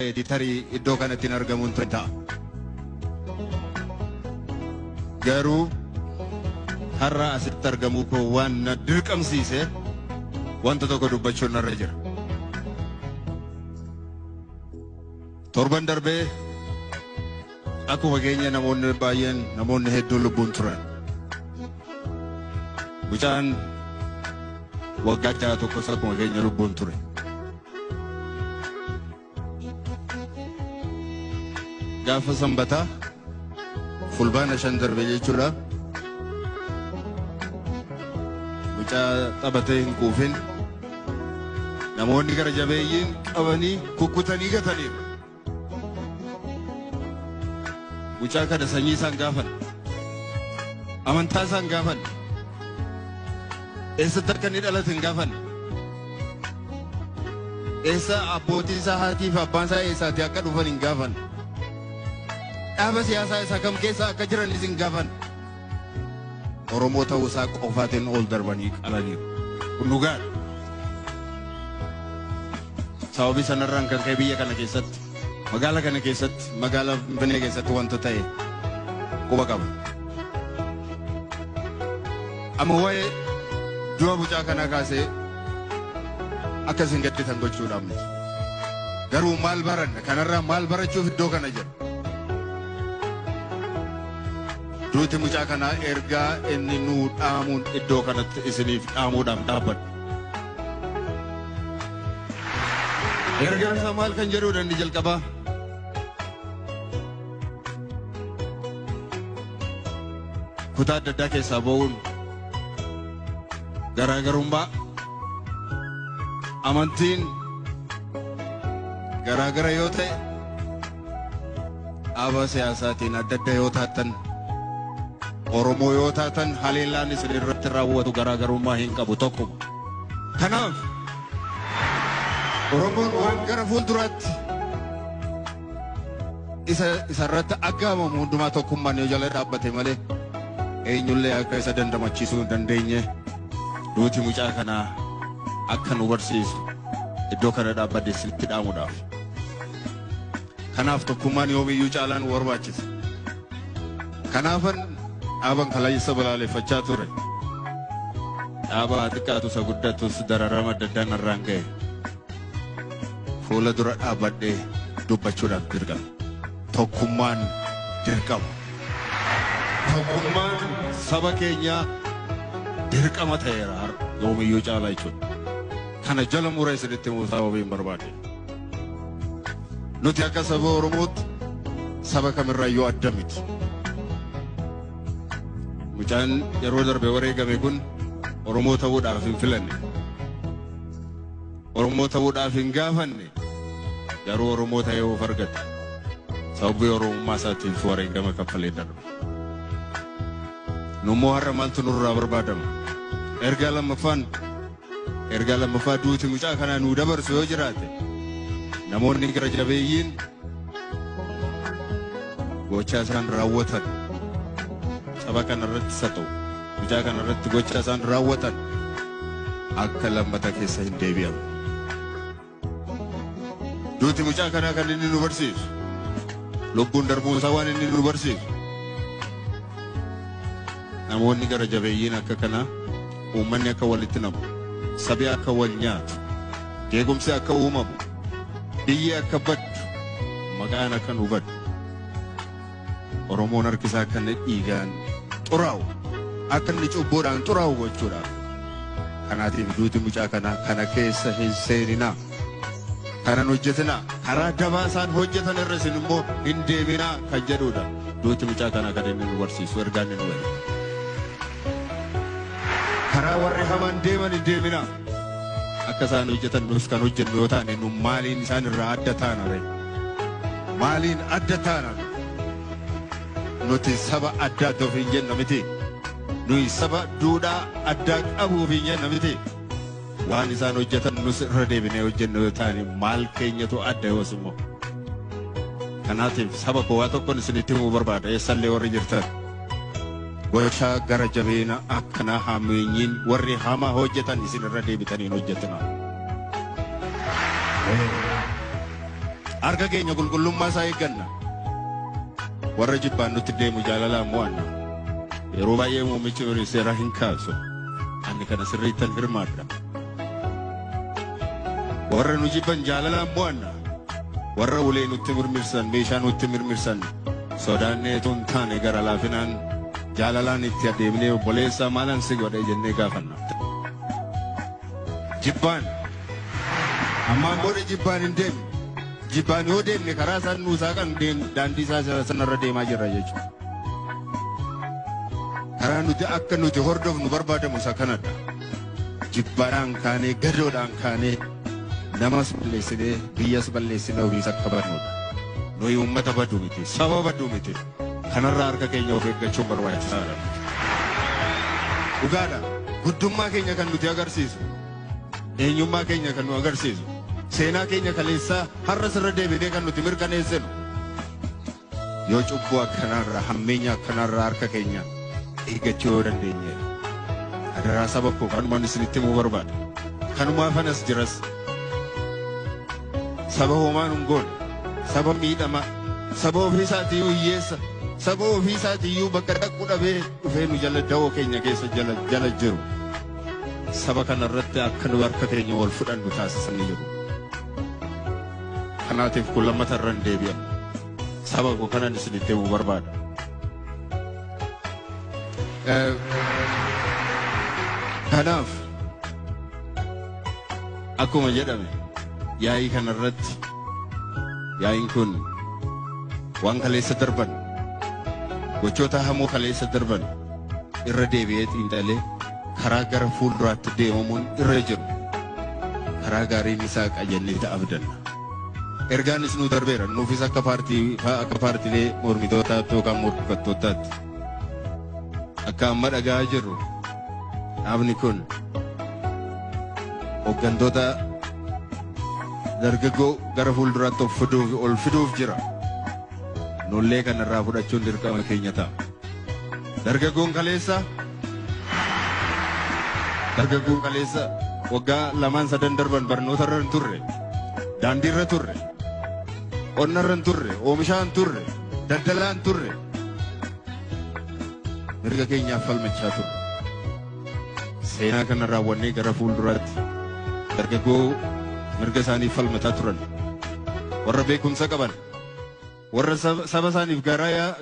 Tarii iddoo kanatti hin argamuun ture ta'a. Garuu har'a asitti argamuu koo waan na dirqamsiise wanta tokko dubbachuun narra jira. Torban darbee akkuma keenya namoonni baay'een, namoonni hedduun lubbuun turan. Mucaan waggaa 6 tokkos akkuma keenya lubbuun ture. Gaafa Sanbataa, Fulbaana 5 darbe jechuudha. Mucaa taphatee hin quufin namoonni gara jabeeyyiin qabanii kukkutanii gataniiru. Mucaa kana sanyii isaan gaafan, amantaa isaan gaafan, eessatti akka inni dhalate hin gaafan, eessa abbootiin isaa, haatii fi abbaan isaa eessaati akka dhufan hin gaafan, dhaaba siyaasaa isaa kam keessa akka jiranis hin gaafan. Oromoo ta'uu isaa qofaatiin ol darbanii qalaniiru. Kun dhugaadha. Sababii sanarraan kan ka'e biyya kana keessatti, magaalaa kana keessatti, magaalaa Finfinnee keessatti wanta ta'e quba qaba. Amma waa'ee du'a mucaa kanaa kaasee akka isin gadditan gochuudhaaf miti. Garuu maal baranna? Kanarraa maal barachuuf iddoo kana jira? Duuti mucaa kanaa ergaa inni nuu dhaamuun iddoo kanatti isiniif dhaamuudhaaf dhaabbadha. Ergaan isaa maal kan jedhudha inni jalqabaa? Kutaa adda addaa keessaa ba'uun, garaagarummaa amantiin garaagara yoo ta'e, dhaaba siyaasaatiin adda adda yoo taatan, Oromoo yoo taatan, haleellaan isin irratti raawwatu garaagarummaa hin qabu, tokkuma. Kanaaf Oromoon waan gara fuulduraatti isa isarratti aggaamamu hundumaa tokkummaan yoo jala dhaabbate malee eenyullee akka isa dandamachiisuu hin dandeenye duuti mucaa kanaa akka nu barsiisu iddoo kana dhaabbadde isinitti dhaamuudhaaf. Kanaaf tokkummaan yoomiyyuu caalaa nu barbaachisa. Kanaafan dhaaban kaleessa balaaleffachaa ture. Dhaaba xiqqaatu isa guddatus dararama adda addaan irraan ga'e. Fuula dura dhaabbadhee dubbachuudhaaf dirqama. Tokkummaan dirqama. Tokkummaan saba keenyaa dirqama ta'eera har'a yoomiyyuu caalaa jechuudha. Kana jala mura isinitti himuu sababii hin barbaade. Nuti akka saba Oromootti saba kamirraayyuu adda miti. Mucaan yeroo darbe wareegame kun Oromoo ta'uudhaaf hin filanne. Oromoo ta'uudhaaf hin gaafanne. Garuu Oromoo ta'ee of argate. Sababii Oromummaa isaatiif wareegama kaffalee darbe. Nummoo har'a maaltu nurraa barbaadama? Ergaa lammaffaan, ergaa lammaffaa duuti mucaa kanaa nuu dabarsu yoo jiraate, namoonni gara jabeeyyiin gochaa isaan raawwatan saba kana irratti isa ta'u mucaa kana irratti gocha isaan raawwatan akka lammata keessa hin deebi'amne. Duuti mucaa kanaa kan inni nu barsiisu, lubbuun darbuu isaa waan inni nu barsiisu, namoonni gara jabeeyyiin akka kanaa uummanni akka walitti namu, sabi akka wal nyaatu, jeequmsi akka uumamu, biyyi akka baddu, maqaan akka nu baddu, Oromoon harkisaa akka inni dhiigaan xuraa'u, akka inni cubbuudhaan xuraa'u gochuudhaaf. Kanaatiif duuti mucaa kanaa kana keessa hin seeninaa. Kanan hojjetinaa. Karaa dabaa isaan hojjetan irra isin immoo hin deeminaa kan jedhudha. Duuti mucaa kanaa kan inni nu barsiisu, ergaan inni nu ergu. Karaa warri hamaan deeman hin deeminaa. Akka isaan hojjetan nus kan hojjennu yoo taane, nu maaliin isaan irraa adda taana ree? Maaliin adda taana? Nuti saba addaa of hin jenna miti. Nuyi saba duudhaa addaa qabu of hin jenna miti. Waan isaan hojjetan nus irra deebinee hojjennu yoo taane, maal keenyatu adda yoos immoo? Kanaatiif saba koo, waa tokkoon isinitti himuu barbaada, eessallee warri jirtan. Gochaa gara jabeena akkanaa hammeenyiin warri hamaa hojjetan isin irra deebitanii hin hojjetina. Harka keenya qulqullummaa isaa eegganna. Warra jibbaan nutti deemu jaalalaan mo'anna. Yeroo baay'ee muummichi ministeeraa hin kaasu. Ani kana sirriittan hirmaadha. Warra nu jibban jaalalaan mo'anna. Warra ulee nutti mirmirsan, meeshaa nutti mirmirsan, sodaannee tun taane gara laafinaan jaalalaan itti adeemnee obboleessa maalan si godhe jennee gaafanna. Jibbaan ammaan booda jibbaan hin deemne. Jibbaan yoo deemne karaa isaan nuusaa kan daandii isaa sanarra deemaa jirra jechuudha. Karaa nuti akka nuti hordofnu barbaadamu isa kanadha. Jibbaadhaan kaanee gadoodhaan kaanee namas balleessinee biyyas balleessinee ofiis akka badnudha. Nuyi uummata baduu miti, saba baduu miti. Kanarraa harka keenya of eeggachuun barbaachisaadha. Dhugaadha. Guddummaa keenya kan nuti agarsiisu, eenyummaa keenya kan nu agarsiisu, seenaa keenya kaleessaa har'a sirra deebinee kan nuti mirkaneessinu. Yoo cubbuu akkanaarraa, hammeenya akkanaarraa harka keenya eeggachuu yoo dandeenyedha. Adaraa saba koo kanumaan isinitti himuu barbaada. Kanumaaf anas jiras. Saba homaan hin goone, saba miidhama, saba ofiisaatiiyyuu hiyyeessa, saba ofiisaatiiyyuu bakka dhaqu dhabee dhufee nu jala da'oo keenya keessa jala jala jiru. Saba kanarratti akka nu harka keenya wal fudhannu taasisanii jiru. Kanaatiif kun lammata irra hin deebi'amu. Saba koo kanan isinitti himuu barbaada. Kanaaf akkuma jedhame yaa'ii kanarratti yaa'iin kun waan kaleessa darban gochoota hamoo kaleessa darban irra deebi'ee xiinxalee karaa gara fuulduraatti deemamuun irra jiru karaa gaariin isaa jennee abdanna. Ergaanis nu darbeera nuufis akka paartii akka paartiilee mormitootaatti yookaan morkattootaatti akka amma dhaga'aa jirru dhaabni kun hooggantoota dargaggoo gara fuulduraatti of fiduuf ol fiduuf jira. Nullee kanarraa fudhachuun dirqama keenya ta'a. Dargaggoon kaleessa waggaa lamaan sadan darban barnoota irra hin turre, daandii irra turre, qonna irra hin turre, oomishaa hin turre, daldalaa hin turre. Mirga keenyaaf falmachaa turre. Seenaa kana raawwannee gara fuulduraatti dargaggoo mirga isaaniif falmataa turan, warra beekumsa qaban, warra saba isaaniif garaa